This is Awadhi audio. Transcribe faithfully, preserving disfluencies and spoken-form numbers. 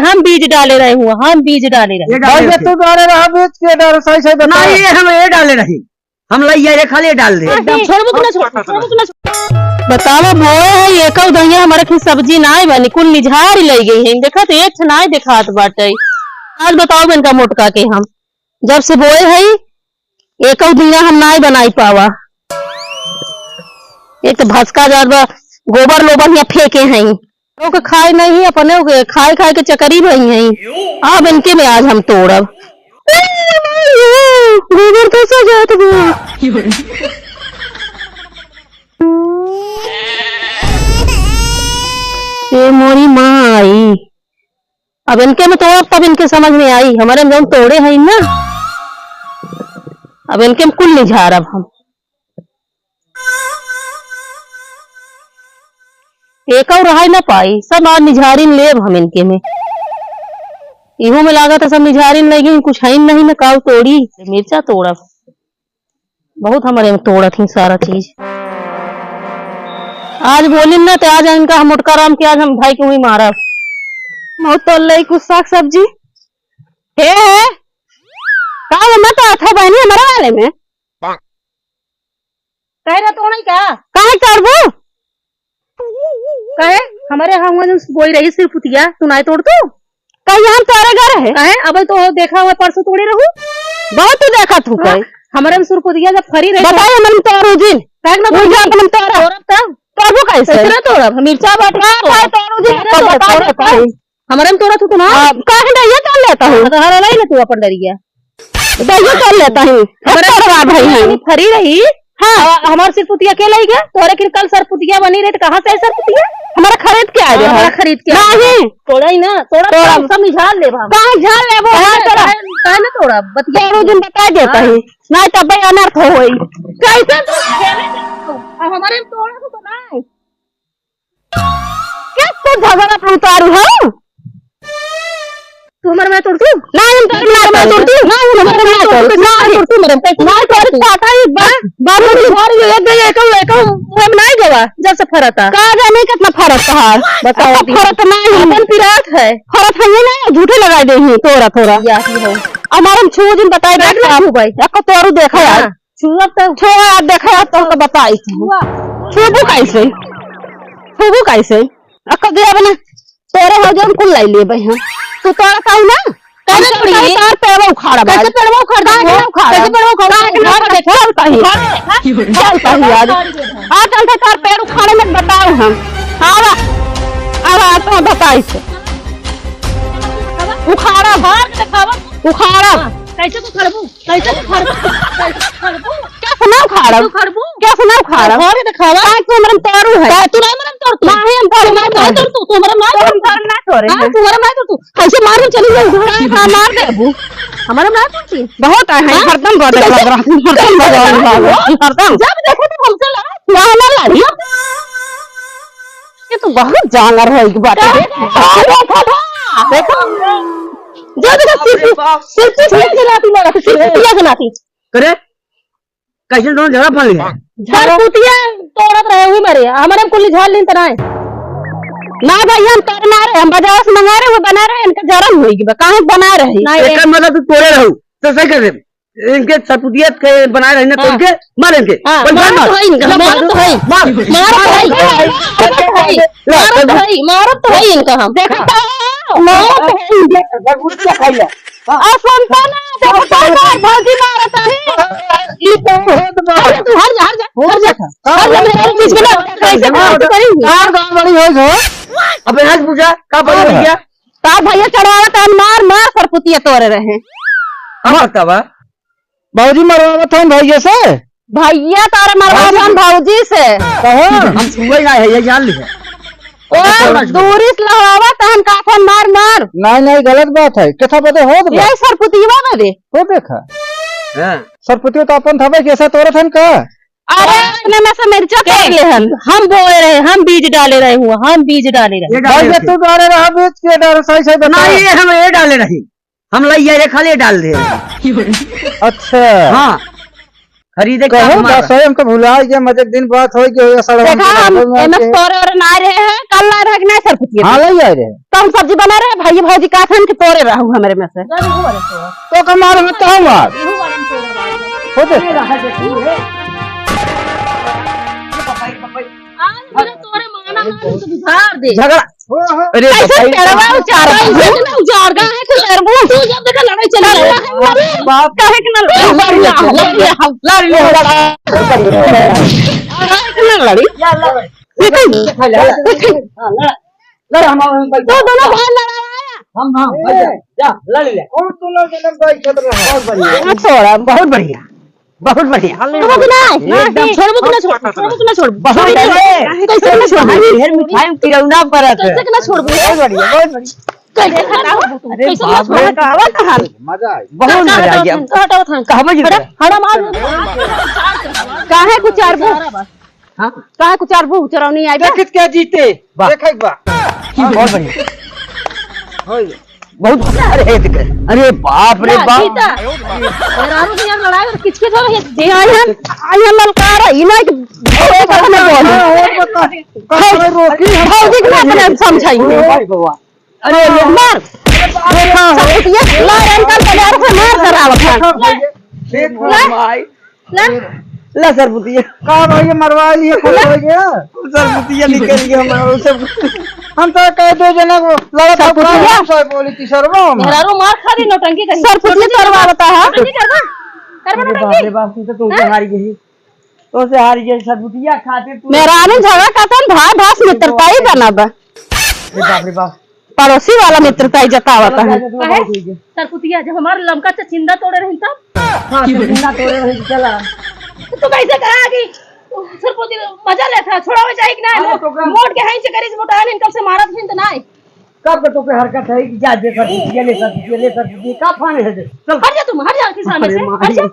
हम बीज डाले रहे हुआ, हम बीज डाले रहे। ये डाले भैया, रहे। तू डाले रहा बीज के डाल, सही, सही बता। नहीं, ये हम ये डाले रही। हम लइया ये खाली डाल दे। एकदम छोड़बो कि ना छोड़, छोड़बो कि ना छोड़। बतावा, बोए है, एकौ दहिया हमारे खीं सब्जी नाय बनी, कुल निझार लइ गई है। देखत एक ठे नाय देखात बाटे। आज बताओ इनका मोटका के हम जब से बोए है, एकौ दिना हम नाय बनाई पावा। एक तो भसका जात बा, गोबर लोबर हियाँ फेंके हैं। ओके खाए नहीं, अपने ओके खाए खाए के चकरी भई हैं। अब इनके में आज हम तोड़ब। गोबर तो सजात बा। ए मोरी माई, अब इनके में तोड़ब तब इनके समझ में आई, हमारे में जौन तोड़े हैं ना, अब इनके में कुल निझारब हम। एकौ रहाई ना पाई, सब आज निझारिन लेब हम इनके में। इहू में लागत है सब निझारिन लइ गई, कुछ है नहीं ना काऊ तोड़ी, मिर्चा तोड़ब। बहुत हमारे में तोड़त ही सारा चीज। आज बोलिन ना तो आज इनका हम मोटका राम के आज हम भाई के वही मारब। बहुत तोड़ लई कुछ साग सब्जी। हे, हे। का मत आता बहनी हमारे वाले में? कहे रहा तोड़े का? काहे तोड़बू? कहे, हमारे यहाँ हुआ जो बोई रही सिरपुतिया, तू नाय तोड़तू? कहीं हम तोरे घर है? कहे, अब तो देखा हुआ परसों तोड़े रहू। बहुत तू देखा तू हाँ, कहे। हमारे में सिरपुतिया जब फरी रही बताओ, हमारे में तोड़ू जिन। काहे ना उनके तोड़ू? अपन में तोड़ा। तोड़ब तब। तोड़बू कैसे? कैसे ना तोड़ब? हम मिर्चा बाटे ना, तोड़ब। काहे तोड़ू जिन? कैसे तो तोड़ब? बताओ, तोड़ब। बताओ। हमारे में तोड़ा तू तो ना। हाँ, काहे डैया तोड़ लेता हूँ? हाँ, तो हरा नहीं ना तू अपन डरिया। डैया तोड़ लेता हूँ। हमारे तोड़वा भाई हैं। फरी रही। हाँ। आ, हमार सिरपुतिया के लई गया? तोहरे किन कल सरपुतिया बनी रहे, तो कहाँ से आई सरपुतिया? हमारा खरीद के आ हाँ, गया हमारा है। खरीद के आ गया। नहीं। तोड़ा ही ना, तोड़ा तोड़ा। तो सब निझार लेबा हम। काहे झाड़ लेबो? काहे हाँ, ना तोड़ा। काहे, काहे ना तोड़ा? बतिया तोड़ू दिन बताई देता हाँ। ही। नहीं तब भाई अनर्थ होई। कैसे तू खेले जाओ? अब हमारे में तोड़ा तो नहीं। क्या तो झगड़ा पे उतारू हो? तू हमारे में तोड़ तू? ना, हम तोड़, ना, ना, तोड़ तू। ना, हम तोड़, ना, तोड़ तू। ना, तोड़ तू, मेरे में। ना, तोड़ तू। काका, ये बा-, बाबू की घर ये एक गई, एक, एक, हम नहीं गवा, जब से फरता। का जाने कितना फरत है। बताओ अब दी। फरत नहीं है। अपन पिरात है। फरत है ये नहीं, झूठे लगाई दे ही, थोड़ा, थोड़ा। या ही हो। हमारे में छुओ दिन बताई बैठ दे। ना छू भाई। एक तोरू देखा यार। हाँ। छुअब तो। छुआ, देखा, तोहका बताई थी। छुआ। छुबू कैसे? छुबू कैसे? अक्का दिया बना, तोरे हो जौन कुल लाई लेबे हम। तू तोरा कहू ना? कैसे हम तोड़ी? तार पेड़वा उखाड़ा कैसे भाई। पेड़वा उखाड़ कैसे देबो? पेड़वा उखाड़ा? कैसे पेड़वा उखाड़? काट ना उखाड़ दे, देखो। चल कहीं। उखाड़ दे, हाँ? चल कहीं आज। उखाड़ दे। आ चलते तार पेड़ उखाड़े में बताओ हम। आवा, आवा, तो बताई से। उखाड़ा। उखाड़ के दिखावा। उखाड़ा। हाँ, कैसे तू खड़बू? कैसे तू खड़बू? कैसे तू खड़बू? कैसे ना उखाड़ब? तू खड़बू? कैसे ना उखाड़ब? उखाड़ के दिखावा। काहे तू हमरे में तोड़ू है? काहे तू ना हमरे में तोड़ तू? नाही हम तोड़ू, नाही तोड़ तू, तू हमरे में नाही तोड़ तू। ना तोड़े हाँ, हैं। तू हमरे में नाही तोड़ तू। कैसे मार के चली जाऊ? हाँ, हाँ, मार देबू। हमरे में नाही तोड़ तू। बहुत है, हाँ? हरदम बदल लग रहा है, हरदम बदल लग रहा है, हरदम। जब देखो तब हमसे लड़ा, ना, ना लड़ी। ये तो बहुत जांगर है एक बात है। का? देखो, देखो। जो देखो, सिर्फ, सिर्फ, सिर्फ ये जनाती लगा, सिर्फ ये जनाती। करे, कैसे दोनों झगड़ा पड़ गया? सरपुतिया तोड़त रहे, हुई मरे, हमारे कुल झाड़ लीन त नाय। ना भाई, हम तोड़ ना रहे, हम बाजार से मंगा रहे, वो बना रहे, इनका जरम होई बा, काहे बना रहे? नहीं, एकर मतलब तू तोड़े रहू, तो सही कर दे। इनके सपुतियत के बनाए रही ना, हाँ। तो इनके मार इनके। हाँ, बस मार, मार मार। तो है इनका, मार मार तो है। मार। मार तो है। मार तो है। ले, मार तो है, मार तो है इनका हम। देखा? मार तो है इनके। बस उठ के खाई ले। हाँ। आ, सुनता ना, देखो, तो मार, भौजी मारत है। ई तो बहुत मार। अरे, तू हट जा, हट जा, हट जा। हाँ। हट जा, मेरे बीच में ना। कैसे हाँ। बात करेंगे? हाँ, गाँव बड़ी हो जो। अबे आज पूछा, का बड़ी हाँ। भैया? का भैया चढ़ावा तान मार, मार, सरपुतिया तोरे रहे। का बतावा? भौजी मरवावत हन भैया से? भैया तारा मरवावत हन भौजी से। कहो। हम छुए ना है, ये जान ली है। ओ, दूरी से लहवावत हन का थन मार मार। नहीं, नहीं, गलत बात है। केथा बदे हो गया? यही सरपुतिया बदे। हो देखा। हाँ। सरपुतिया तो अपन थवे, कैसे तोरत हन का? अरे, अपने में से मिर्चा तोड़ ले हन। हम बोए रहे, हम बीज डाले रहे हुआ, हम बीज डाले रहे। ये डाले भैया, रहे। तू डाले रहा बीज के डाल, सही, सही बता। नहीं, ये हम ये डाले रही। हम लइया रे खाली डाल दे। अच्छा। हाँ। खरीदे के कहो, मार। बस है, हमको भुला गया, मजे दिन बात हो गई, सड़क देखा, हम एमे तोरे ओरे ना रहे हैं, कल ना रहे कि ना सरपुतिया हाँ, लई आए रहे। तो हम सब्जी बना रहे हैं, भाई भौजी का थन के तोरे रहू हमरे में से। तो का मार, हम तो मार। हो दे। आज मुझे तोरे माना मार तो बुझार दे। झगड़ा। अरे कैसे भाई। पेड़वा उचार, कैसे ना उचार गा है, कुछ अरबू। तू जब देखा लड़ाई चल रहा है, बाप। काहे के ना लड़ाई? लड़ लिया, लड़ लिया, हम लड़ लिया, लड़ा। काहे के ना लड़ी? या लड़। ये तो, ये तो, हाँ, लड़। लड़, हम, हम, तो दोनों भाई लड़ा। हम, हम, भाई, जा, जा, लड़ ले। कौन तू लोग एकदम भाई खेत में है? बहुत बढ़िया। हाँ, थोड़ा, बहुत बढ़िया। बहुत बढ़िया। छोड़बो कि ना? एकदम। छोड़बो कि ना छोड़बो? छोड़बो कि ना छोड़बो? बहुत बढ़िया। कैसे ना छोड़बो? ढेर मिठाई में किरौना परत है। कैसे के ना छोड़बो? बहुत बढ़िया, बहुत बढ़िया। कैसे ना छोड़बो? अरे कैसे ना बाप रे, छोड़बो? का आवत हन? मजा आई। बहुत मजा आ गया। हटाओ, हटाओ, हटाओ। कहबो जी हटा, करे। हटा, मार। काहे कुछ चार बो? हाँ? काहे कुछ चार बो? चुराव नहीं आई बा? देखत क्या जीते? वाह। देखे बा। बहुत बढ़िया। होई। बहुत, अरे, देख, अरे बाप रे बाप। जीता। मेहरारू से यार लड़ाई और किचकिच हो रही है। ये आई हम, आई हम ललकार है, इन्हें कि भौजी का हमें बोल। हाँ, और बता। कहाँ रोकी हम? भौजी के ना अपने समझाई। ओ भाई बाबा। अरे लोग मार। देखा हो। सब कुछ ये ला रहे हैं, कल बाजार से मार करावत है। देखा हो। ला। माई। ला। ला सरपुतिया। का भाई, ये मरवा लिए, खुश हो गया। सरपुतिया निकल गया हमारा, वो सब। हम तो कहे दो जना को लड़त सब पुतिया। सब बोली थी, सरवा में। मेहरारू मार खा दी, नौटंकी करी। सरपुतिया करवा बता है। नौटंकी करवा? करवा अरे बाप नौटंकी? रे बाप, तू तो, तू तो हाँ? हार गई। तो से हार गई, सरपुतिया खातिर तू। मेहरारू झगड़ा करतन, भाई भास मित्रता ही बना बा। अरे बाप रे बाप। पड़ोसी वाला मित्रता ही जतावत है। काहे? सरपुतिया, जब हमार लमका चचिंदा तोड़े रही तब? हाँ, चचिंदा तोड़े रही, चला। तो तू कैसे कहा कि सरपुतिया मजा लेता, छोड़ावे जाए कि ना? अरे तो का? मोट के हैं से करीस मोटान, इनकब से मारत हिंद ना है। कब का तो पे हरकत है कि जा दे सरपुतिया, ले सरपुतिया, ले सरपुतिया, का फाने है दे? चल। हट जा तुम, हट जा किसान अरे से, माँ, हट जा।